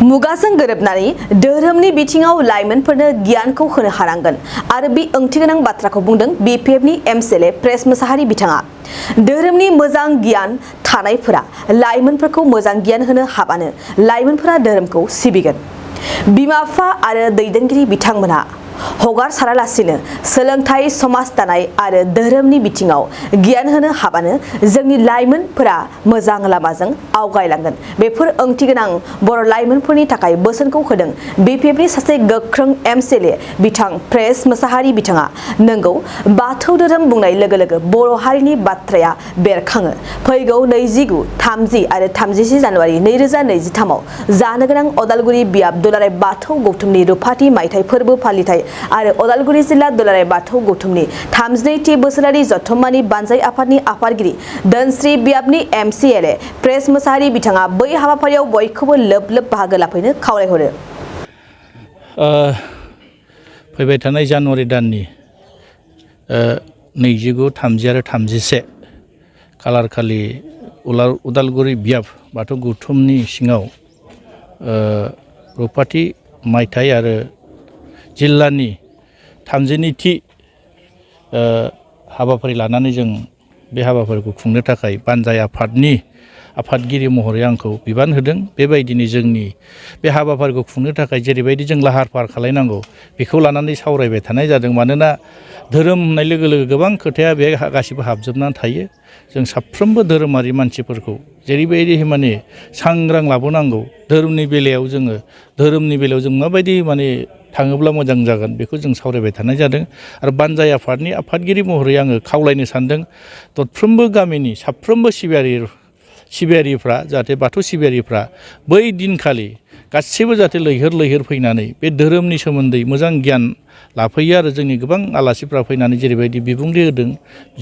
मुगाजों गोरोबनानै धोरोमनि बिथिङाव लाइमोनफोरनो गियानखौ होनो हानांगोन आरो बे ओंथिगोनां बाथ्राखौ बुंदों बिपिएफनि एमसिएलए प्रेस मोसाहारि बिथाङा। धोरोमनि मोजां गियान थानायफोरा लाइमोनफोरखौ मोजां गियान होनो हाबानो लाइमोनफोरा धोरोमखौ सिबिगोन। बिमा-बिफा आरो दैदेनगिरि बिथांमोनहा हगारसारालासिनो सोलोंथाइ, समाज दानाय आरो धोरोमनि बिथिङाव गियान होनो हाबानो जोंनि लाइमोनफोरा मोजां लामाजों आवगायलांगोन। बेफोर ओंथिगोनां बर' लाइमोनफोरनि थाखाय बोसोनखौ होदों बिपिएफनि सासे गोख्रों एमसिएलए बिथां प्रेस मोसाहारि बिथाङा। नंगौ, बाथौ धोरोम बुंनाय लोगो लोगो बर' हारिनि बाथ्राया बेरखाङो। फैगौ 29, 30 आरो 31 जानुवारि 2023 आव जानो गोनां अदालगुरि बियाब दुलाराय बाथौ गौथुमनि रुफाथि मायथाइ फोरबो फालिथाय आरो अदालगुरि जिल्ला दुलाराय बाथौ गौथुमनि 32थि बोसोरारि जथुम्मानि बानजाय आफादनि आफादगिरि धोनस्री बियाबनि एमसिएलए प्रेस मोसाहारि बिथाङा बै हाबाफारियाव बयखौबो लोब लोब बाहागो लाफैनो खावलायहरो। फैबाय थानाय जानुवारि दाननि 29, 30 आरो 31 खालार खालि उदालगुरि बियाब बाथौ गौथुमनि सिङाव रुफाथि मायथाइ आरो जिल्लानि 32थि हाबाफारि लानानै जों बे हाबाफारिखौ खुंनो थाखाय बानजाय आफादनि आफादगिरि महरै आंखौ बिबान होदों। बेबायदिनो जोंनि बे हाबाफारिखौ खुंनो थाखाय जेरैबायदि जों लाहार फाहार खालायनांगौ बेखौ लानानै सावरायबाय थानाय जादों। मानोना धोरोम होननाय लोगो लोगो गोबां खोथाया बे गासिबो हाबजोबनानै थायो। जों साफ्रोमबो धोरोमारि मानसिफोरखौ जेरैबायदि माने सांग्रां लाबोनांगौ। धोरोमनि बेलायाव जों माबायदि माने थाङोब्ला मोजां जागोन बेखौ जों सावरायबाय थानाय जादों। आरो बानजाय आफादनि आफादगिरि महरै आङो खावलायनो सानदों दरफ्रोमबो गामिनि साफ्रोमबो सिबियारिफ्रा जाहाथे बाथौ सिबियारिफ्रा बै दिनखालि गासैबो जाहाथे लैहोर फैनानै बे धोरोमनि सोमोन्दै मोजां गियान लाफैयो। आरो जोंनि गोबां आलासिफ्रा फैनानै जेरैबायदि बिबुंथि होदों,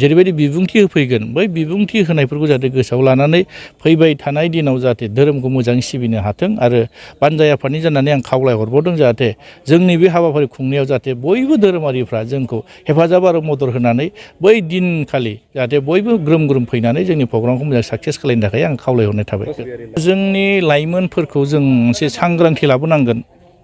जेरैबायदि बिबुंथि होफैगोन, बै बिबुंथि होनायफोरखौ जाहाथे गोसोआव लानानै फैबाय थानाय दिनाव जाहाथे धोरोमखौ मोजाङै सिबिनो हाथों। आरो बानजाय आफादनि जानानै आं खावलायहरबावदों जाहाथे जोंनि बे हाबाफारि खुंनायाव जाहाथे बयबो धोरोमारिफ्रा जोंखौ हेफाजाब आरो मदद होनानै बै दिनखालि जाहाथे बयबो ग्रोम फैनानै जोंनि प्रग्रामखौ मोजां साक्सेस खालामनो थाखाय आं खावलायहरनाय थाबाय। जोंनि लाइमोनफोरखौ जों मोनसे सांग्रांथि लाबोनांगोन।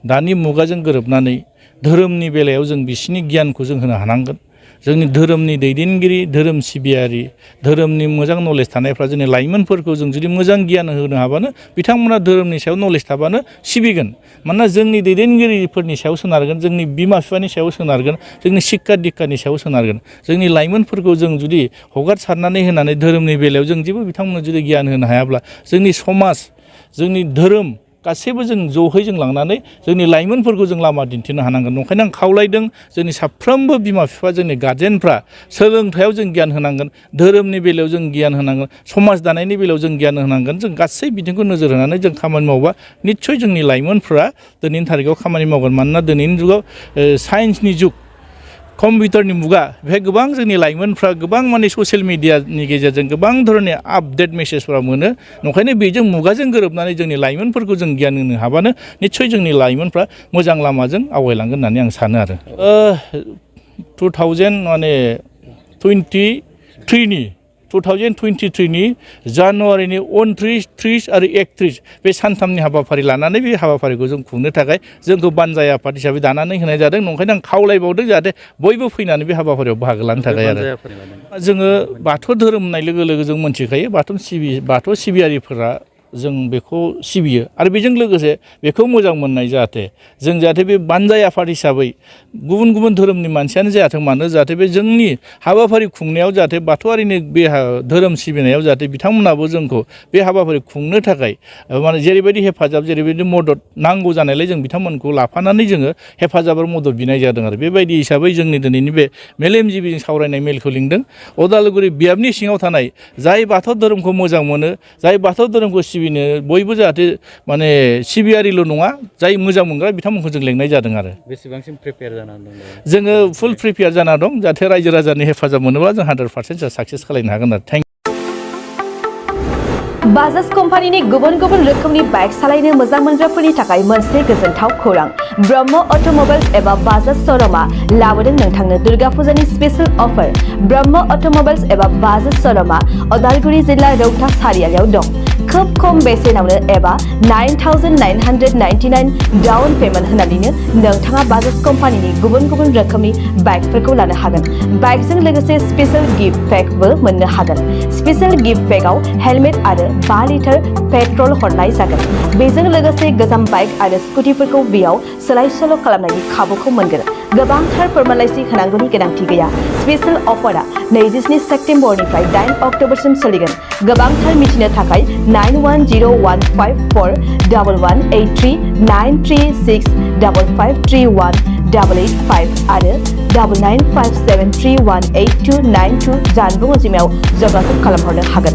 दानि मुगाजों गोरोबनानै धोरोमनि बेलायाव जों बिसिनि गियानखौ जों होनो हानांगोन। जोंनि धोरोमनि दैदेनगिरि, धोरोम सिबियारि, धोरोमनि मोजां नलेज थानायफ्रा जोंनि लाइमोनफोरखौ जों जुदि मोजां गियान होनो हाबानो बिथांमोना धोरोमनि सायाव नलेज थाबानो सिबिगोन। मानोना जोंनि दैदेनगिरिफोरनि सायाव सोनारगोन, जोंनि बिमा बिफानि सायाव सोनारगोन, जोंनि शिक्षा दिक्षानि सायाव सोनारगोन। जोंनि लाइमोनफोरखौ जों जुदि हगारसारनानै होनानै धोरोमनि बेलायाव जों जेबो बिथांमोननो जुदि गियान होनो हायाब्ला जोंनि समाज, जोंनि धोरोम गासैबो जों ज'है जों लांनानै जोंनि लाइमोनफोरखौ जों लामा दिन्थिनो हानांगोन। ओंखायनो आं खावलायदों जोंनि साफ्रोमबो बिमा बिफा, जोंनि गार्जेनफ्रा सोलोंथायाव जों गियान होनांगोन, धोरोमनि बेलायाव जों गियान होनांगोन, समाज दानायनि बेलायाव जों गियान होनांगोन। जों गासै बिथिंखौ नोजोर होनानै जों खामानि मावोबा निस्सय जोंनि लाइमोनफ्रा दिनैनि थारिखआव खामानि मावगोन। मानोना दिनैनि जुगाव साइन्सनि जुग, कम्पिउटारनि मुगा, बेहाय गोबां जोंनि लाइमोनफ्रा गोबां माने ससियेल मिडियानि गेजेरजों गोबां धरननि आपडेट मेसेजफोरा मोनो। ओंखायनो बेजों मुगाजों गोरोबनानै जोंनि लाइमोनफोरखौ जों गियान होनो हाबानो निस्सय जोंनि लाइमोनफ्रा मोजां लामाजों आवगायलांगोन होननानै आं सानो आरो। 2023नि जानुवारिनि 29, 30 आरो 31 बे सानथामनि हाबाफारि लानानै बे हाबाफारिखौ जों खुंनो थाखाय जोंखौ बानजाय आफाद हिसाबै दानानै होनाय जादों। ओंखायनो आं खावलायबावदों जाहाथे बयबो फैनानै बे हाबाफारियाव बाहागो लानो थाखाय। आरो जोङो बाथौ धोरोम होननाय लोगो लोगो जों मोनथिखायो बाथौ सिबियारिफोरा जों बेखौ सिबियो आरो बेजों लोगोसे बेखौ मोजां मोननाय जाहाथे बे बानजाय आफाद हिसाबै गुबुन धोरोमनि मानसियानो जायाथों मानो जाहाथे बे जोंनि हाबाफारि खुंनायाव जाहाथे बाथौआरिनि बे धोरोम सिबिनायाव जाहाथे बिथांमोनाबो जोंखौ बे हाबाफारि खुंनो थाखाय माने जेरैबायदि हेफाजाब, जेरैबायदि मदद नांगौ जानायलाय जों बिथांमोनखौ लाफानानै जोङो हेफाजाब आरो मदद बिनाय जादों। आरो बेबायदि हिसाबै जोंनि दिनैनि बे मेलेमजिबिजों सावरायनाय मेलखौ लिंदों। अदालगुरि बियाबनि सिङाव थानाय जाय बाथौ धोरोमखौ मोजां मोनो, जाय बाथौ धोरोमखौ सिबिनो बयबो जाहाथे माने सिबियारिल' नङा, जाय मोजां मोनग्रा बिथांमोनखौ जों लेंनाय जादों। आरो बेसेबांसिम प्रिपेयार जानानै दं? जोङो फुल प्रिपेयार जाना दं। जाहाथे रायजो राजानि हेफाजाब मोनोब्ला जों 100% साक्सेस खालामनो हागोन आरो। बाजाज कम्पानिनि गुबुन रोखोमनि बाइक सालायनो मोजां मोनग्राफोरनि थाखाय मोनसे गोजोनथाव खौरां। ब्रह्म अट'मबाइल्स एबा बाजाज श'रुमआ लाबोदों नोंथांनो दुर्गा फुजानि स्पेशल अफार। ब्रह्म अट'मबाइल्स एबा बाजाज श'रुमआ अदालगुरि जिल्ला रौता सारियालियाव दं। खोब खम बेसेनावनो एबा 9,999 डाउन पेमेन्ट होनानैनो नोंथाङा बाजाज कम्पानिनि गुबुन गुबुन रोखोमनि बाइकफोरखौ लानो हागोन बाइकजों लोगोसे स्पेशल गिफ्ट पेकबो मोननो हागोन स्पेशल गिफ्ट पेकआव हेलमेट आरो 5 लिटार पेट्रल हरनाय जागोन बेजों लोगोसे गोजाम बाइक आरो स्कुटिफोरखौ बेयाव सोलाय सोल' खालामनायनि खाबुखौ मोनगोन गोबांथार फोरमानलाइसि होनांगौनि गोनांथि गैया स्पेशल अफारा 27 सेप्तेम्बरनिफ्राय 8 अक्ट'बरसिम सोलिगोन गोबांथार मिथिनो थाखाय 9101541183 936553188 आरो 9957318292 जानबुं अनजिमायाव जगाजग खालामहरनो हागोन